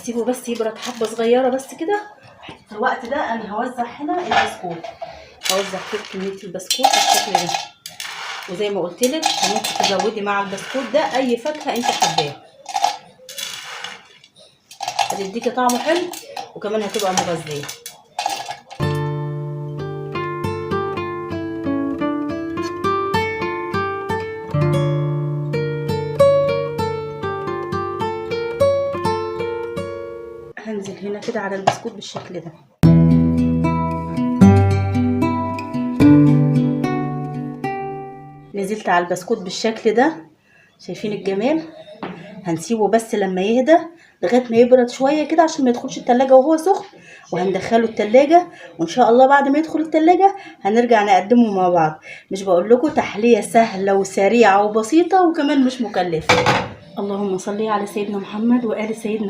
هسيبه بس يبرد حبه صغيرة بس كده. في الوقت ده انا هوزع هنا البسكوت، هوزع فيه كمية البسكوت بالشكل ده. وزي ما قلت لك ممكن تزودي مع البسكوت ده اي فاكهة انت حباها، هتديكي طعمه حلو وكمان هتبقى مغذيه. هنزل هنا كده على البسكوت بالشكل ده. نزلت على البسكوت بالشكل ده، شايفين الجمال؟ هنسيبه بس لما يهدى لغاية ما يبرد شوية كده عشان ما يدخلش التلاجة وهو سخن، وهندخله التلاجة، وان شاء الله بعد ما يدخل التلاجة هنرجع نقدمه مع بعض. مش بقول لكم تحلية سهلة وسريعة وبسيطة وكمان مش مكلفة. اللهم صل على سيدنا محمد وآل سيدنا